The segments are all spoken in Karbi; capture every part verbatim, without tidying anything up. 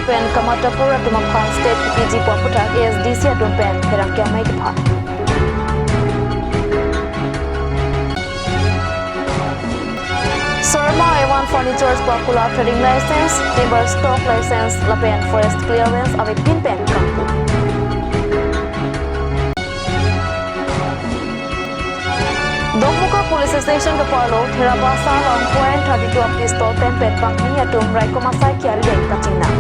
Pen Kamatapur atum aphan state kepiji pu aphuthak A S D C atum pen pherangke amei kepha. Sharma A one Furnitures pu akula trading license, timber stock license lapen forest clearance avepin pen kangpu. Dokmoka Police Station keparlo Therabasa along point thirty-two a pistol pen pen pangni atum raikom asai kiari deng kachingnang.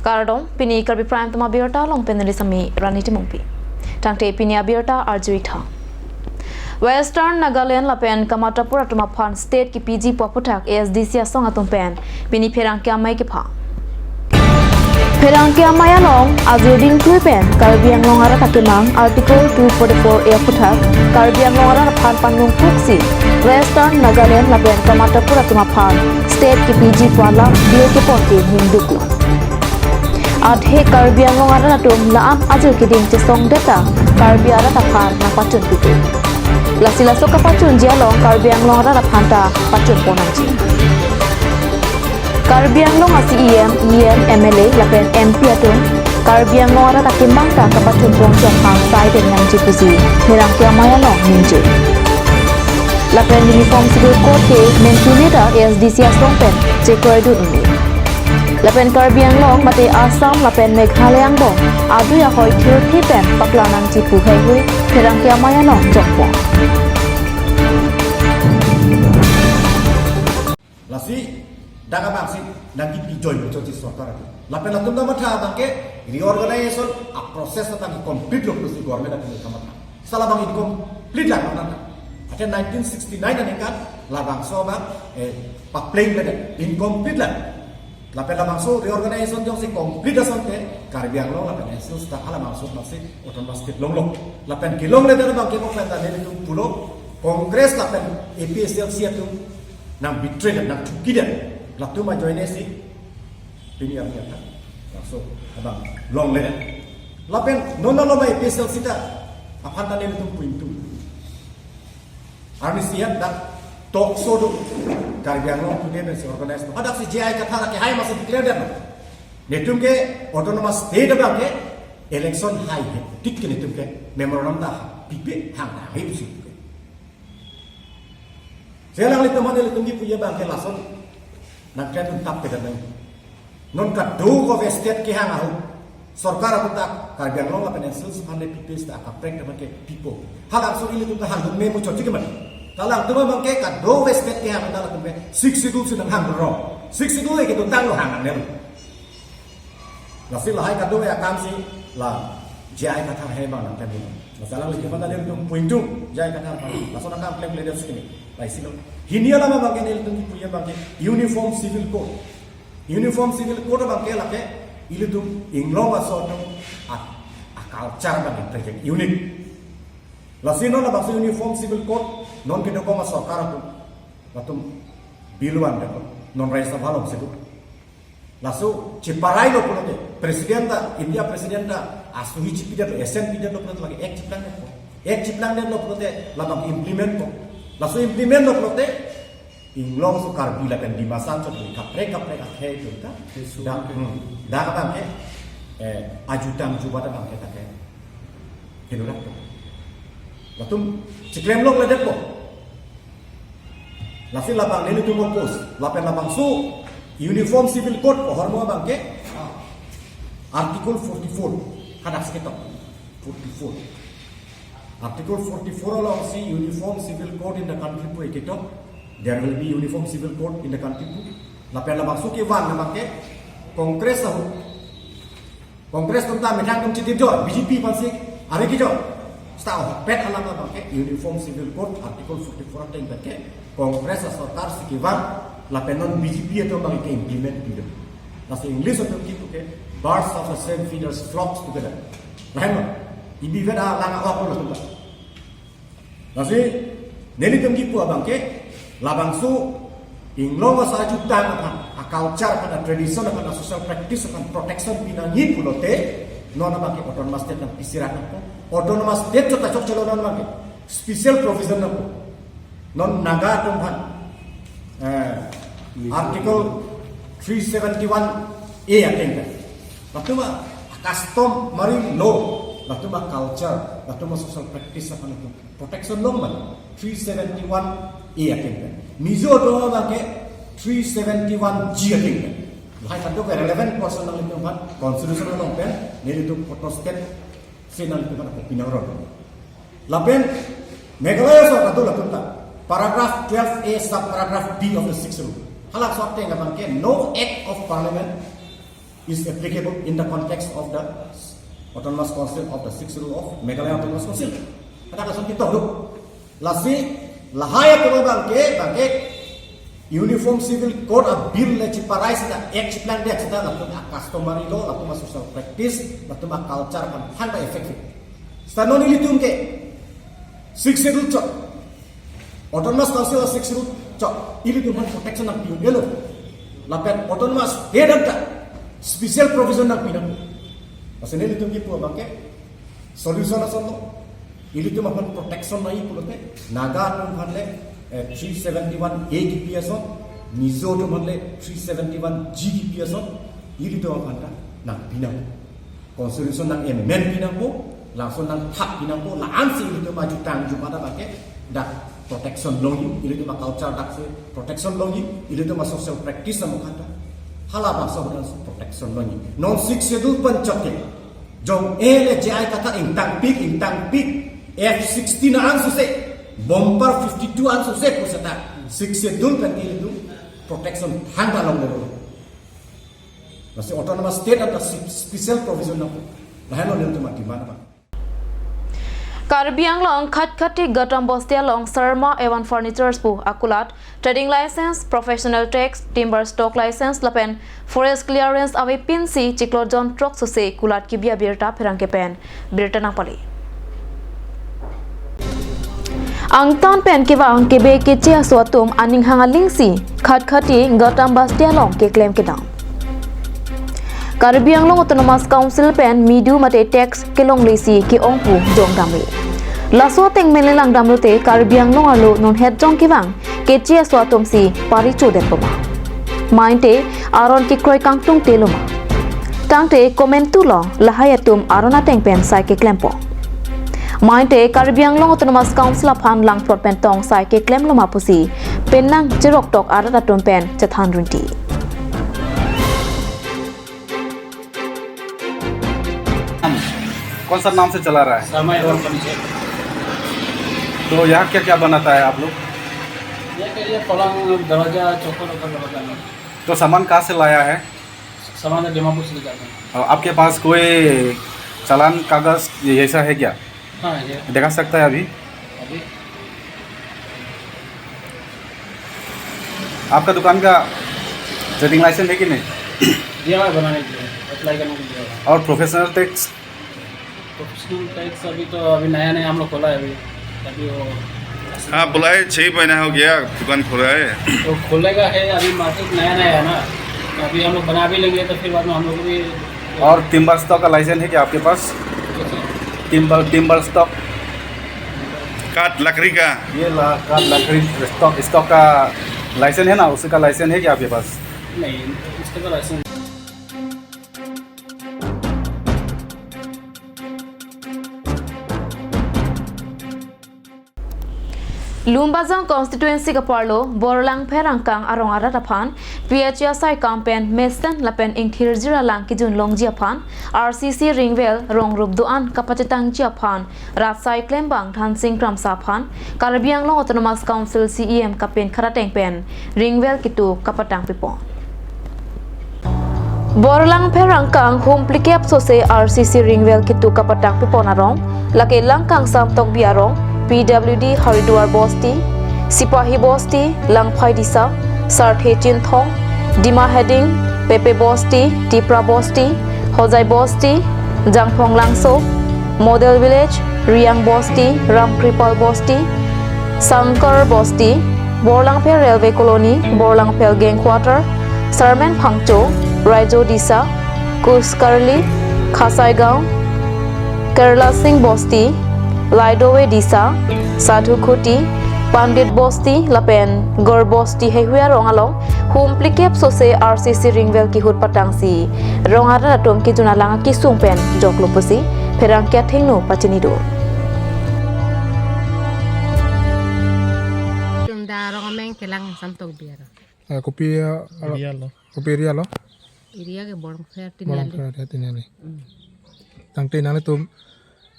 Kardom, pini Karbi Prime Time abirta along pen neli sami Rani Timungpi. Tangte pini abirta arju-ik tha. Western Nagaland lapen Kamatapur atum aphan state kepiji pu aphuthak A S D C asong atum pen pini pherangke amei kepha. Pherangke amei along ajir dingtui pen Karbi Anglong arat akemang Article two forty-four A aphuthak Karbi Anglong arat aphan panung puksi Western Nagaland lapen Kamatapur atum aphan state kepiji pu alam bill kepon ke ningduk. Athe Karbi Anglong arat atum la-an ajir keding chesongdet ta Karbi arat aphan nangpachun pipe. Lasi laso kapachunji along Karbi Anglong arat aphan ta pachun pon nangji. Karbi Anglong a C E M, E M, M L A lapen M P atum Karbi Anglong arat akemang ta kapachun ponji aphan sai deng nangji pusi pherangke amei along ningje. Lapen Uniform Civil Code ke mentu ne ta A S D C asong pen chekroidun un-e. Lapen Karbi Anglong mate Assam lapen Meghalaya angbong adui ahoi thirpi pen paklang nangji pu heihui pherangke amei along jokpo. Lasi, dak abang si nangkipi join muchotji sorkar atum. Lapen latum ta matha abang ke reorganization a process abang complete lo pusi government atum kamatha. Sala abang incomplete lang nang. Athe nineteen sixty-nine aningkan labangso abang, eh, papleng le incomplete lang. Lapen labangso reorganization jongsi complete asonte Karbi Anglong lapen N C state halabangso masih autonomous state longlo. Lapen kelongledet abang ke mo pen ta nelitum pulo Congress lapen A P H L C atum nang betray, nang thuki det. Latum ajoine si pini arni athak. Laso abang longledet. Lapen non lo ma A P H L C ta aphan ta nelitum pu ingtung. Arnisi dak talk show do Karbi Anglong Today pensi organize do. Hadak si J I Kathar ke hai masih declare det. Netum ke autonomous state abang ke election hai he tik ke netum ke memorandum ta pipe hang hai si ke. Selang litum mane litum kipuji abang ke lason nangkren tap ke dan nang. Non kadokave state kehang ahut sorkar ahut ta Karbi Anglong lapen N C state aphan le pipe ta akaprek ta ke pipo. Halabangso ilitum ta hangdun me muchotji ke mati. Halangtum abang ke kadokave state kehang ta latum ke Sixth Schedule si nang hang rong. Sixth Schedule ke tu tanglo hang nang. Lasi lahai kadokave akam si la J I Kathar he abang nangkemang. Masalah lagi pada dia tum pointung J I Kathar abang. Laso nangkam klem le dia sini. Lai silo. Hini alam abang ke nelitum kipuji abang ke Uniform Civil Code. Uniform Civil Code abang ke lake ilitum inglong aso atum a, a culture abang ke project unit. Lasi non labangso Uniform Civil Code non kedokong a sorkar atum. Latum bill one deko non Rajya Sabha along si do. Laso cheparailo pulote, President ta, India President ta asuhi chipidetlo, assent pidetlo pulote lake act chiplangdetpo. Act chiplangdetlo pulote labang implement po. Laso implement lo pulote inglong so Karbi lapen Dimasa anchot kaprek kaprek akhei atum ta. Keso dak, ke. Hmm, dak abang ke, eh, ajutang jubat abang ke ta ke. Henodak po. Latum chiklem longledetpo. Lasi labang nelitum oppose. Lapen labangso Uniform Civil Code ahormu abang ke Article forty-four. Hadak si ketok. Forty-four. Article forty-four along si Uniform Civil Code in the country pu ketok. There will be Uniform Civil Code in the country pu. Lapen labangso kevan abang ke Congress ahut Congress atum ta methang atum chitip jo, B J P aphan si are kijo. Seta pet alam abang ke Uniform Civil Code Article forty-four ateng abang ke Congress asorkar si kevan lapen non B J P atum abang ke implement pido. Lasi English atum kipu ke birds of the same feathers flocks together. Lain lo. Ibi vet alang awak lo atum ta. Lasi nelitum kipu abang ke labangso inglong asa ajutang aphan, a culture aphan, a tradition aphan, a social practice aphan protection pinangji pulote non abang ke autonomous state nangpisirat nangpo. Autonomous state chot ta chokchelo non abang ke special provision nangpo. Non Naga atum aphan, eh, Article three seventy-one A ateng pen, latum a-customary law, latum a-culture, latum a-social practice aphan latum protection long ma three seventy-one A ateng pen. Mizo atum abang ke three seventy-one G ateng pen. Lahai kadokave relevant portion nanglitum aphan constitution along pen nelitum photo state si nanglitum aphan ako pinangron. Lapen Meghalaya aso kadokave latum ta paragraph twelve A subparagraph B of the Sixth Schedule, halaso ateng abang ke no act of parliament is applicable in the context of the Autonomous Council of the Sixth Schedule of Meghalaya Autonomous Council. Hadak lason ketok do. Lasi lahai atum abang ke, abang ke Uniform Civil Code a-bill le chiparai seta, act chiplang det seta, latum a-customary law, latum a-social practice, latum a-culture aphan thangta effective. Seta non ilitum ke Sixth Schedule chot, Autonomous Council a-Sixth Schedule chot, ilitum aphan protection nangpi un-elo. Lapen autonomous state anta special provision nangpi nang. Lasi nelitum kipu abang ke solution ason lo. Ilitum aphan protection nangji pulote Naga atum aphan le, eh, three seventy-one A kipi ason, Mizo atum aphan le three seventy-one G kipi ason, ilitum aphan ta nangpi nang. Constitution nang-amend pi nangpo, lason nangthap pi nangpo, la-ansi ilitum ajutang jumat abang ke dak protection longji, ilitum a-culture dak si protection longji, ilitum a-social practice amokhan ta halabangso ahut an protection longji. Non Sixth Schedule pen chot ke jong-e le J I Kathar ingtangpik, ingtangpik, F sixteen ansose, bumper fifty-two ansose pu seta Sixth Schedule pen ilitum protection thangta longledetlo. Lasi autonomous state anta spe-, special provision nangpo. Lahenlo nelitum a-demand abang. Karbi Anglong Khatkhati Gautam Bosti along Sarma Evan Furnitures pu akulat trading license, professional tax, timber stock license lapen forest clearance avepinsi chiklo jon throk sose kulat kebi abirta pherangke pen birta nangpale. Angtan pen kevang kebe keche aso atum aning hang alingsi Khatkhati Gautam Bosti along keklem kedam. Karbi Anglong Autonomous Council pen midu mate tax kelonglesi ke-ong pu jongdamle. Laso ateng menle langdam lote Karbi Anglong arlo non het jong kevang keche aso atum si parichodet poma. Mainte aron kekroi kangtungte loma. Tangte komantu lo lahai atum aron ateng pen sai keklempo. Mainte Karbi Anglong Autonomous Council aphan langphrot pen tong sai keklem loma pusi penang cheroktok arat atum pen chethan runti. कौन सा नाम से चला रहा है? Sharma Avon furniture. तो यहाँ क्या क्या बनाता है आप लोग? ये के लिए पलंग, दरवाजा, चौकोर वगैरह बनाता है। तो सामान कहाँ से लाया है? सामान तो दीमापुर से लेकर आते हैं। और आपके पास कोई चालान कागज ये ऐसा है क्या? हाँ, ये। दिखा सकता है अभी? अभी। आपका दुकान का ट्रेडिंग लाइसेंस है कि नहीं? दिया हुआ है बनाने के लिए, अप्लाई करने के लिए दिया हुआ है। और प्रोफेशनल टैक्स? प्रोफेशनल टैक्स अभी तो अभी नया नया हम लोग खोला है अभी, अभी वो हाँ, बोला है, छह महीना हो गया दुकान खोला है। तो खोलेगा है, अभी मार्केट नया नया है ना, तो अभी हम लोग बना भी लेंगे तो फिर बाद में हम लोग को भी और टिम्बर स्टॉक का लाइसेंस है क्या आपके पास? Timber, timber stock? काठ लकड़ी का? ये ला-, काठ लकड़ी स्टॉक, स्टॉक का लाइसेंस है ना, उसी का लाइसेंस है क्या आपके पास? नहीं, इसका तो licence Lumbajong constituency kaparlo Borlangpher angkang arong arat aphan P H E asai kam pen mesen lapen ingthirjir alang kejun longji aphan R C C ringwel rong rup do-an kapachetangji aphan rat sai klembang Dhansing Kramsa aphan Karbi Anglong Autonomous Council C E M kapen kharateng pen ringwel ketu kapatang pipon. Borlangpher angkang hum phlikep sose R C C ringwel ketu kapatang pipon arong, lake Langkangsam Tokbi arong, P W D Haridwar Bosti, Sipahi Bosti, Langphai Disa, Sarthe Chinthong, Dima Heding, Pepe Bosti, Tipra Bosti, Hojai Bosti, Jangphong Langso, Model Village, Riang Bosti, Ramkripal Bosti, Sankar Bosti, Borlangpher Railway Colony, Borlangpher Gang Quarter, Sarmen Phangcho, Raijo Disa, Kus Karli, Khasaigaon, Kerala Singh Bosti, Laidowe Disa, Sadhu Khuti, Pandit Bosti lapen Gor Bosti heihui arong along hum phlikep sose R C C ring well kihut patangsi rong arat atum kejun alang akesung pen joklo pusi pherangke athengno pachinidun. Tum da rong ameng kelang samtok biar. Eh, kopi, eh, Area lo. Kopi area lo? Area ke Borlangpher Borlangpher Tiniali. Area Tiniali. Hmm. Tangte nanglitum,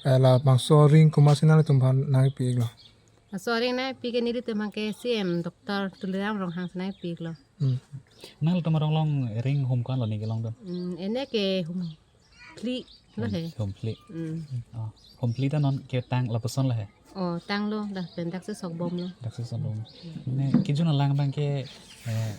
eh, labangso ring komatsi nanglitum aphan nangpi-iklo? Laso ring nangpi ke nelitum abang ke C M Doctor Tuliram Ronghang si nangpi-iklo. Hmm. Nanglitum arong along ring hum ko-an lo ne kelongdun? Hmm, ene ke hum phli lo he. Hum phli. Hmm. Oh, hum phli ta non ketang lapuson lo he. Oh, tanglo, dak pen daksi sokbomlo. Daksi sokbom. Ne kejun alang abang ke, eh,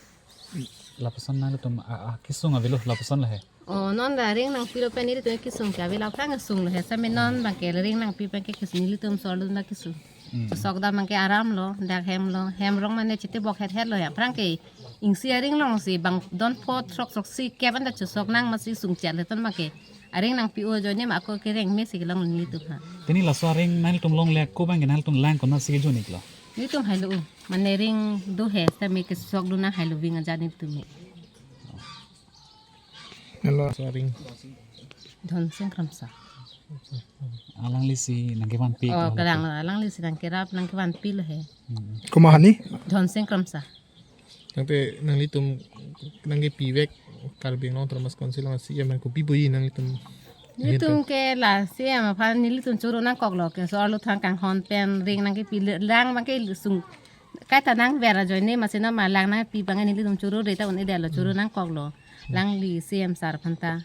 lapuson nanglitum a, a, kesung avelo lapuson lo he. Oh, non da ring nangpilo pen nelitum kesung ke avelo aphrang kesunglo he. Same non abang ke ring nangpi abang ke kesung nelitum so-arlo abang kesung. Hmm. Sok dam abang ke aramlo, dak hemlo, hem rong mane chitebok hethetlo he. Aphrang ke ingsi aring alongsi bang don pho throk throksi kep anta chosok nang masi sungchel he ton abang ke. Aring nangpi-o ajoine ma ako kereng mesi kelong nelitum ha. Tini laso aring nanglitum longle ako abang ke nanglitum lang konatsi kejun-iklo? Nelitum hailo u. Mane ring do he same kesokdun nang hailo ving aja nelitum me. Hello, sorry. Dhonsing Kramsa. Alanglisi nangkevanpi Oh, ko? Kalang alanglisi nangkerap nangkevanpilo he. Hmm. Komat hani? Dhonsing Kramsa. Tangte nanglitum nangkepivek Karbi Anglong Autonomous Council along C M nangkopi bui nanglitum? Nelitum ke la C M aphan nelitum choro nangkoklo ke so-arlo thang kanghon pen ring nangkepi le-, lang abang ke sung kaita nangver ajoine masi non ma lang nangpi abang nelitum choro re ta un-edetlo choro nangkoklo. Langli C M sir aphan ta.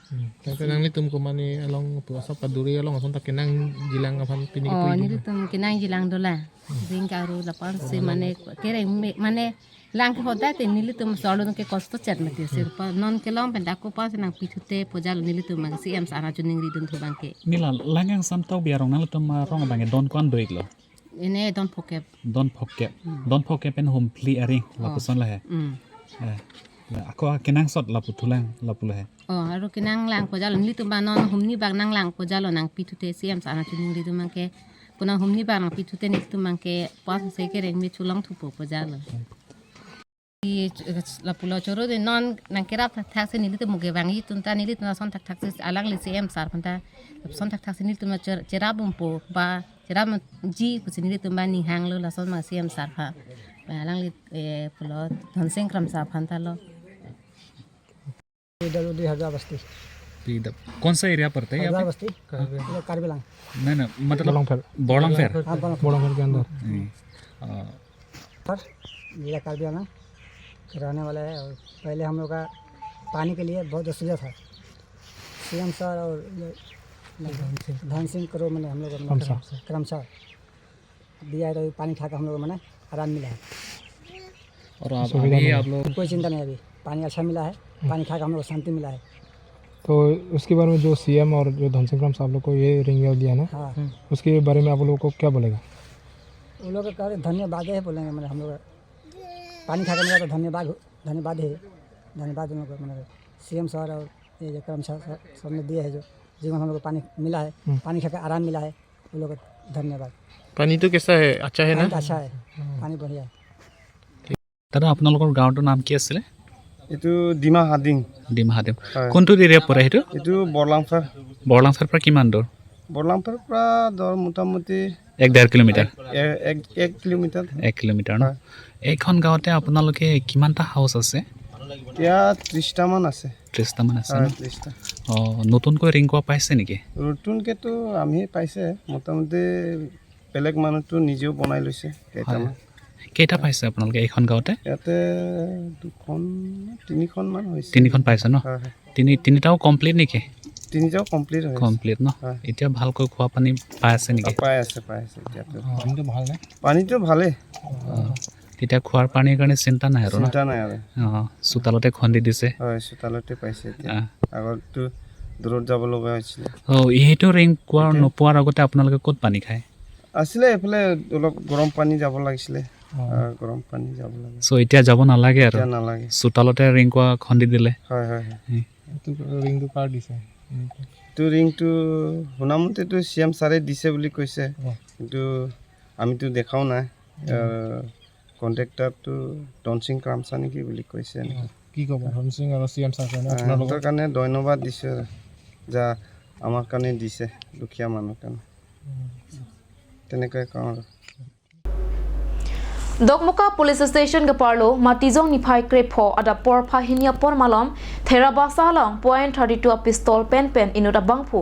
Hmm. Tangte nanglitum komat ne along pu asap kaduri along ason ta kenangjilang aphan pini Oh, kipu idun. Nelitum kenangjilang dolang. Ring karu lapu-ansi mane kereng me-, mane lang ke hoda te nelitum so-arlo ke kosto chet mati sir pa non kelong pen dak ko pa se nangpithute pojalo nelitum abang C M sir achoningridun thu abang ke. Nila lang kangsam tokbi arong nanglitum arong abang ke don ko-an do-iklo? Ene don phokep. Don phokep. Hmm. Don phokep pen hum phli aring Oh. lapuson lo he. Hmm. Eh, la ako kenangsot lapu thulang lapu lo he. Oh, aru kenanglang pojalo nelitum abang non humni bak nanglang pojalo nangpithute C M sir achoningridun abang ke. Puna humni bak nangpithute nelitum abang ke pas se kereng me cholong thupo pojalo. I ch-, lapulo choro de non nangkerap thakthak si nelitum muge vangji atum ta nelitum ason thakthak si alangli C M sir aphan ta ason thakthak si nelitum cher-, cherap bompo ba cherapji pusi nelitum abang ning hanglo lason ma C M sir aphan. Alangli, eh, pulo Dhonsing Kramsa aphan ta lo. PWD Harda बस्ती। पीडब-, कौन सा एरिया पड़ता है यहाँ पे? हरदा बस्ती। हाँ। इधर कार्बी आंगलोंग। नहीं, नहीं, मतलब बोरलंगफेर। बोरलंगफेर। हाँ, बोरलंगफेर। बोरलंगफेर के अंदर। हम्म। अ, सर, जिला कार्बी आंगलोंग के रहने वाला है और पहले हम लोग का पानी के लिए बहुत असुविधा था। सीएम सर और ये धन सिंह। धन सिंह करो, मैंने हम लोग का क्रमशः। क्रमशः। दिया है तो अभी पानी खा के हम लोग को, माने, आराम मिला है। और आप, सुविधा अभी मिला। आप लोग कोई चिंता नहीं है अभी, पानी अच्छा मिला है, हम्म। पानी खा के हम लोग को शांति मिला है। तो उसके बारे में जो सीएम और जो धन सिंह रावत साहब लोग को ये रिंग वेल दिया ना, हाँ। हम्म। उसके बारे में आप लोगों को क्या बोलेगा? उन लोग को कह धन्यवाद है बोलेंगे, मैंने हम लोग पानी खा के मिला तो धन्यवाद हो, धन्यवाद है, धन्यवाद उन लोग को, मैंने सीएम सर और ये जो कर्मचारी सर, सबने दिए है जो जीवन हम लोग को पानी मिला है, हम्म। पानी खा के आराम मिला है। উন লোগক ধন্যবাদ। পানীটো কেঁচা হে, আচ্ছা হে না? পানীটো আচ্ছা হে, পানী বঢ়িয়া। দাদা, আপোনালোকৰ গাঁৱটোৰ নাম কি আছিলে? এইটো ডিমা হাডিং। ডিমা হাডিং। হয়। কোনটো এৰিয়া পৰে সেইটো? এইটো বৰলাংফাৰ। বৰলাংফাৰ পৰা কিমান দূৰ? বৰলাংফাৰ পৰা ধৰ মোটামুটি এক ডেৰ কিলোমিটাৰ। এ-, এক, এক কিলোমিটাৰ। এক কিলোমিটাৰ ন? হয়। এইখন গাঁৱতে আপোনালোকে কিমানটা হাউচ আছে? এতিয়া ত্ৰিশটামান আছে। ত্ৰিশটামান আছে হয়, ন? ত্ৰিশটা। অ, নতুনকৈ ৰিং কোৱা পাইছে নেকি? নতুনকেতো আমি পাইছে, মোটামুটি বেলেগ মানুহতো নিজেও বনাই লৈছে কেইটামান। হয়। কেইটা পাইছে আপোনালোকে এইখন গাঁৱতে? ইয়াতে দুখন, তিনিখনমান হৈছে। তিনিখন পাইছে ন? হয়, হয়। তিনি, তিনিটাও কমপ্লিট নেকি? তিনিটাও কমপ্লিট হৈছে। কমপ্লিট ন? হয়। এতিয়া ভালকৈ খোৱা পানী পাই আছে নেকি? অ, পাই আছে, পাই আছে এতিয়াতো। অ। পানীটো ভালনে? পানীটো ভালেই। অ। তেতিয়া খোৱাৰ পানীৰ কাৰণে চিন্তা নাই আৰু ন? চিন্তা নাই আৰু। অ, চোতালতে খন্দি দিছে। হয়, চোতালতে পাইছে এতিয়া। অ। আগততো দূৰত যাব লগা হৈছিলে। অ, সেইটো ৰিং কোৱা এতিয়া নোপোৱাৰ আগতে আপোনালোকে ক'ত পানী খায়? আছিলে এইফালে অলপ গৰম পানী যাব লাগিছিলে। অ। আ, গৰম পানী যাব লাগে। চ' এতিয়া যাব নালাগে আৰু? এতিয়া নালাগে। চোতালতে ৰিং কোৱা খন্দি দিলে। হয়, হয়, হয়। উম। এইটো ৰিংটো কাৰ দিছে? এইটো ৰিংটো শুনা মতেতো চি এম ছাৰে দিছে বুলি কৈছে। অ। কিন্তু আমিতো দেখাও নাই। কণ্ট্ৰেক্টৰটো ধনসিং ক্ৰামছা নেকি বুলি কৈছে এনেকে। কি ক'ব, ধনসিং আৰু চি এম ছাৰ কাৰণে আহ, আপোনালোকৰ? সিহঁতৰ কাৰণে ধন্যবাদ দিছোঁ, যা আমাৰ কাৰণে দিছে, দুখীয়া মানুহৰ কাৰণে। উম। তেনেকৈ কওঁ আৰু। Dokmoka Police Station keparlo Matijong niphai krepho adap porpha hini apor malom Therabasa along point thirty two a pistol pen pen inut abangphu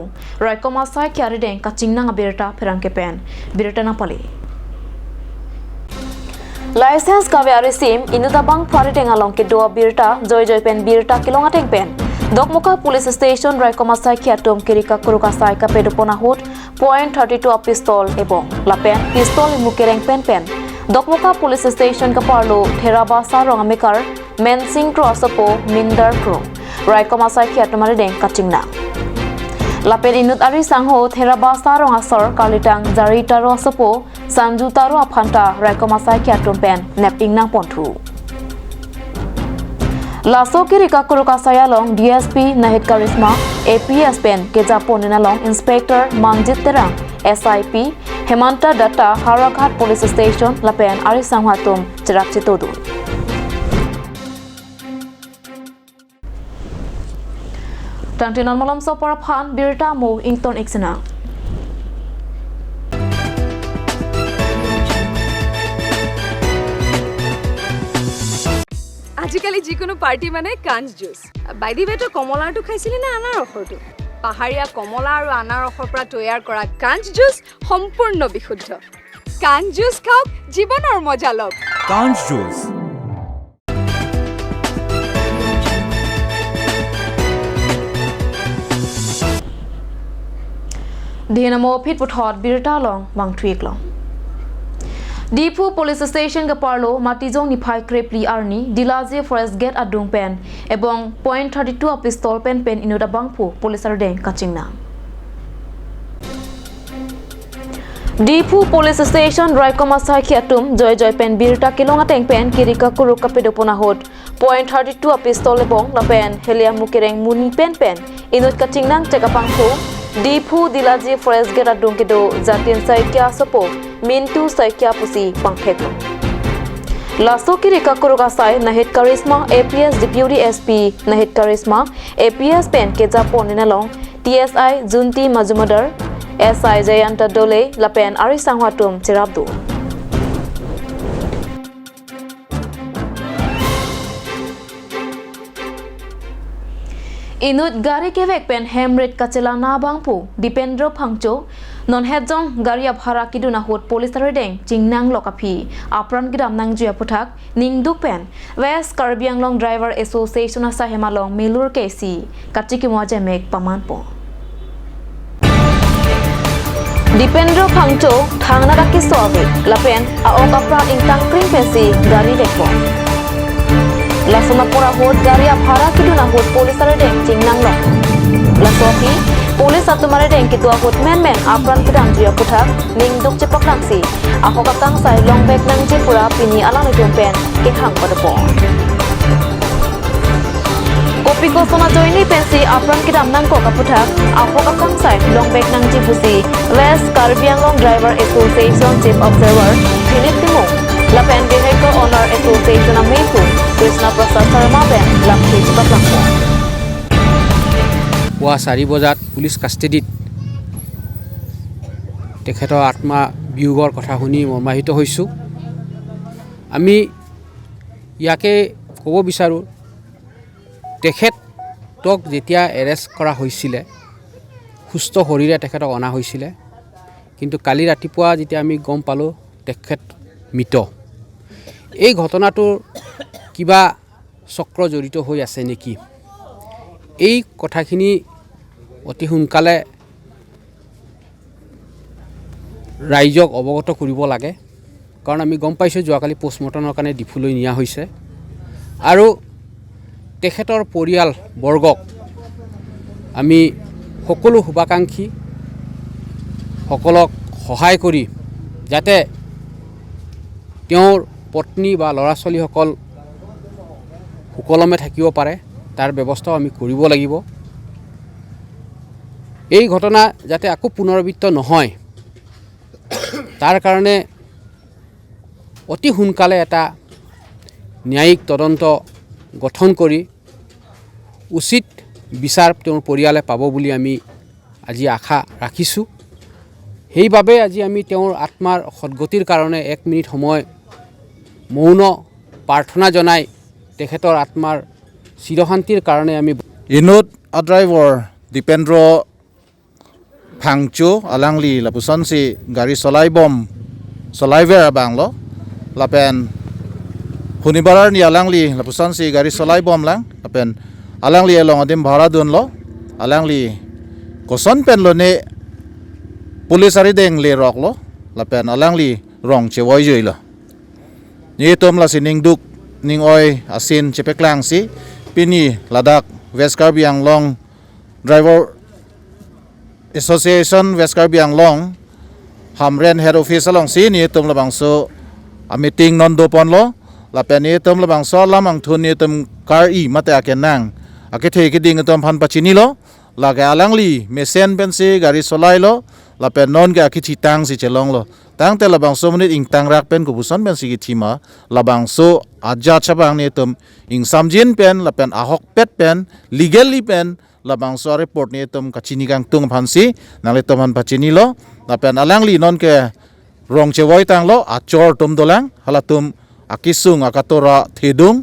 raikom asaikhei arideng kachingnang abirta pherangke pen birta nangpale. License kave arisim inut abangphu arideng along kedo abirta joijoi pen birta kelong ateng pen Dokmoka Police Station raikom asaikhei atum kiri kakruk asai kapadopon ahut point thirty two a pistol ebong lapen pistol imu kereng pen pen Dokmoka Police Station keparlo Therabasa rong amekar Mensing Kro asopo Mindar Kro raikom asaikhei atum arideng kachingnang. Lapen inut ari sangho Therabasa rong asor kalitang Jari Taro asopo Sanju Taro aphanta raikom asaikhei atum pen nep ingnang ponthu. Laso kiri kakruk asai along D S P Nahid Karisma, A P S pen kejapon along Inspector Mangjit Terang, S I P Hemanta Datta, Howraghat Police Station lapen ari sangho atum cherap chetodun. Tangte non malomso apor aphan birta mo ington ik sinang. আজিকালি যিকোনো পাৰ্টি মানে কাঞ্চ juice. By the ৱে, তই কমলাৰটো খাইছিলি নে আনাৰসৰটো? পাহাৰীয়া কমলা আৰু আনাৰসৰ পৰা তৈয়াৰ কৰা কাঞ্চ জুচ সম্পূৰ্ণ বিশুদ্ধ। কাঞ্চ জুচ খাওক, জীৱনৰ মজা লওক। কাঞ্চ juice. Dihena mo phit puthot birta along vangthu ik long. Diphu Police Station keparlo Matijong niphai krepli arni Dilaji Forest Gate adung pen ebong point thirty two a pistol pen pen inut abangphu police arideng kachingnang. Diphu Police Station raikom asaikhei atum joijoi pen birta kelong ateng pen kiri kakruk kapadopon ahut point thirty two a pistol ebong lapen helium mukereng muni pen pen inut kachingnang chek abangphu Diphu Dilaji Forest Gate adung kedo Jatin Saikia asopo Mintu Saikia pusi pangthek. Laso kiri kakruk asai Nahid Karisma, A P S Deputy S P Nahid Karisma, A P S pen kejapon along T S I Junti Majumdar, S I Jayanta Dole lapen ari sangho atum cherapdun. Inut gari kevek pen hem rit kachelana abangphu Dipendra Phangcho, non hetjong gari abhara kedun ahut police arideng chingnang lok aphi apran kedam nangjui aputhak ningduk pen West Karbi Anglong Driver Association asai hem along milur kesi kachikimo ajemek pamanpo. Dipendra Phangcho thangnatta keso ave lapen a-ok apran ingtangkring pensi gari vekpo. Lason apor ahut gari abhara kedun ahut police arideng chingnang lok. Laso aphi police atum arideng kedo ahut menmen apran kedamjui aputhak ningduk chepaklangsi ahok akangsai longvek nangji pura pini alanglitum pen kehang padopo. Kopi koson ajoine pensi apran kedam nangkok aputhak ahok akangsai longvek nangji pusi West Karbi Anglong Driver Association Chief Observer Philip Timung lapen Vehicle Owner Association amephu Krishna Prasad Sharma pen lamthe chepaklangpo. পুৱা চাৰি বজাত পুলিচ কাষ্টেডিত তেখেতৰ আত্মা বিয়োগৰ কথা শুনি মৰ্মাহত হৈছোঁ। আমি ইয়াকে ক'ব বিচাৰোঁ, তেখেতক যেতিয়া এৰেষ্ট কৰা হৈছিলে, সুস্থ শৰীৰে তেখেতক অনা হৈছিলে, কিন্তু কালি ৰাতিপুৱা যেতিয়া আমি গম পালোঁ তেখেত মৃত। এই ঘটনাটোৰ কিবা চক্ৰ জড়িত হৈ আছে নেকি, এই কথাখিনি অতি সোনকালে ৰাইজক অৱগত কৰিব লাগে। কাৰণ আমি গম পাইছোঁ যোৱাকালি পোষ্টমৰ্টমৰ কাৰণে ডিফুলৈ নিয়া হৈছে আৰু তেখেতৰ পৰিয়ালবৰ্গক আমি সকলো শুভাকাংক্ষীসকলক সহায় কৰি যাতে তেওঁৰ পত্নী বা ল'ৰা ছোৱালীসকল সুকলমে থাকিব পাৰে, তাৰ ব্যৱস্থাও আমি কৰিব লাগিব। এই ঘটনা যাতে আকৌ পুনৰাবৃত্ত নহয়, তাৰ কাৰণে অতি সোনকালে এটা ন্যায়িক তদন্ত গঠন কৰি উচিত বিচাৰ তেওঁৰ পৰিয়ালে পাব বুলি আমি আজি আশা ৰাখিছোঁ। সেইবাবে আজি আমি তেওঁৰ আত্মাৰ সদ্গতিৰ কাৰণে এক মিনিট সময় মৌন প্ৰাৰ্থনা জনাই তেখেতৰ আত্মাৰ চিৰশান্তিৰ কাৰণে আমি Inut a driver Dipendro Phangcho alangli lapusonsi gari solaibom, solaiver abang lo. Lapen hunibarar ni alangli lapusonsi gari solaibom lang. Lapen alangli along adim bhara dunlo. Alangli koson pen lone police arideng lerok lo. Lapen alangli rong chevoi jui lo. Netum lasi ningduk ning-oi asin chepeklangsi pini ladak West Karbi Anglong Driver Association West Karbi Anglong Hamren Head Office alongsi netum labangso a meeting non doponlo. Lapen netum labangso alam angthun netum kar-i mate akenang akethe keding atum aphan pachinilo. Lake alangli mesen pensi gari solailo. Lapen non ke akithi tangsi chelonglo. Tangte labangso monit ingtangrak pen kopuson pensi kithi ma, labangso ajat chabang netum ingsamjin pen lapen ahokpet pen legally pen labangso report netum kachini kangtung aphansi nanglitum aphan pachinilo. Lapen alangli non ke rong chevoi tanglo, achor atum dolang, halatum akesung akatora thedung.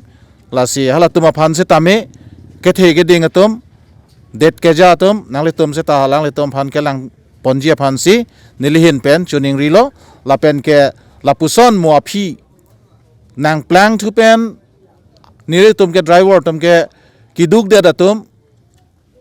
Lasi halatum aphan setame kethe keding atum, det keja atum, nanglitum seta alanglitum aphan kelang ponji aphansi nelihin pen choningrilo. Lapen ke lapuson mo aphi nangplangthu pen nelitum ke driver atum ke keduk det atum,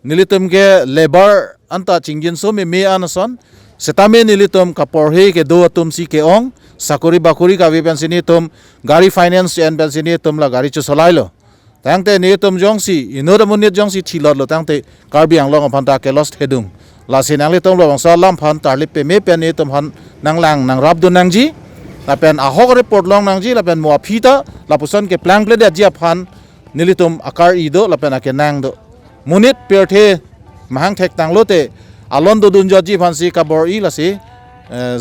nelitum ke labour anta chingjinso meme an ason. Setame nelitum kaporhe kedo atumsi ke-ong, sakori bakori kave pensi netum gari finance en pensi netum la gari chosolailo. Tangte netum jongsi inut amonit jongsi thilotlo tangte Karbi Anglong aphan ta ke loss thedung. Lasi nanglitum labangso alam aphan tarlip peme pen netum aphan nanglang nangrapdun nangji. Lapen ahok report long nangji, lapen mo aphi ta lapuson keplangpledetji aphan nelitum akar-i do lapen akenang do. Monit pirthe mahang thek tanglote alon dodun jotji aphansi kabor-i lasi, eh,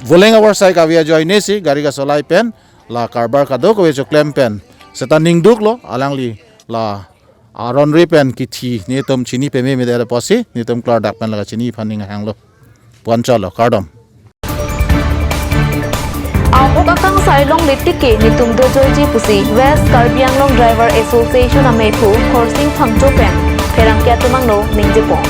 voleng avar sai kave ajoinesi gari kasolai pen la karbar kadokave choklem pen seta ningduklo. Alangli la aron re pen kithi netum chini peme mede apotsi netum klardak pen la kachini aphan ning hanglo. Puan chalo, kardom. Ahok akangsai longle tik ke netum dojoiji pusi West Karbi Anglong Driver Association amephu Khorsing Phangcho pen pherangke atum angno ningjepon.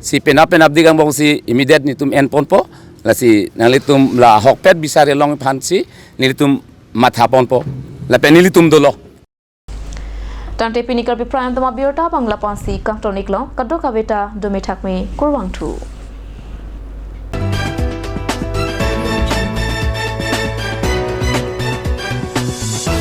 Si penap penapdik angbongsi immediate netum enponpo. Lasi nanglitum la ahokpet bisar elong aphansi nelitum mathaponpo. Lapen nelitum dolo. Tangte pini Karbi Prime Time abirta abang lapu-ansi kangton-iklo, kadokave ta dome thakme kurvangthu.